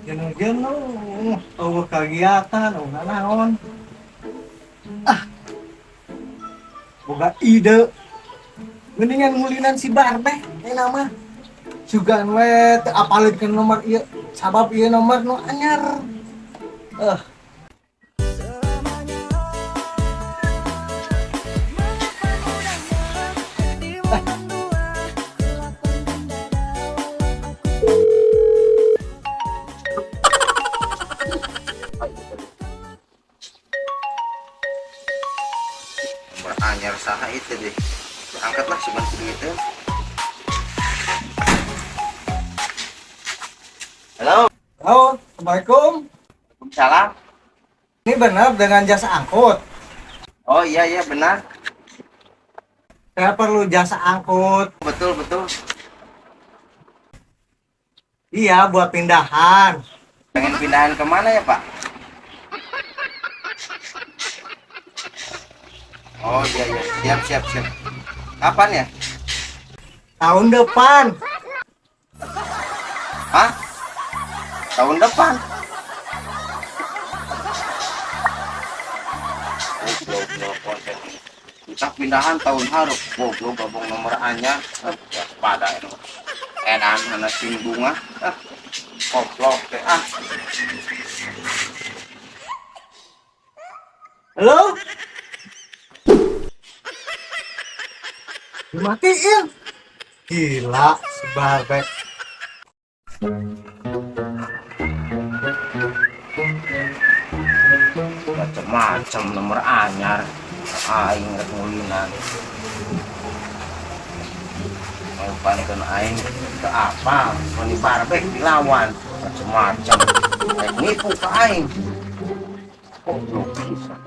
Jenuh-jenuh, euweuh kagiatan, euweuh nanaon. Ah. Boga ide. Mendingan ngulinan si Barbek enak mah. Sugan we teu apaleun ke nomor ieu, sabab ieu nomor nu anyar. Eh. Nomor anyar saha itu deh. Angkatlah sugan kudu itu. Halo. Halo, Assalamualaikum. Waalaikumsalam. Ini benar dengan jasa angkut? Oh iya iya benar. Saya perlu jasa angkut. Betul betul. Iya, buat pindahan. Pengen pindahan kemana ya Pak? Oh iya iya, siap siap siap. Kapan ya? Tahun depan. Hah? Tahun depan? Kita pindahan tahun harap. Goblok gabung nomor anyar. Pada ini. Edan anak sing bunga. Goblok teh ah. Halo? Dimatiin. Gila, si Barbek. Macam-macam nomor anyar. Aing rek ngulinan. Mau aing ke apa? Mani Barbek dilawan. Macam-macam. Rek nipu ke aing. Goblok bisa.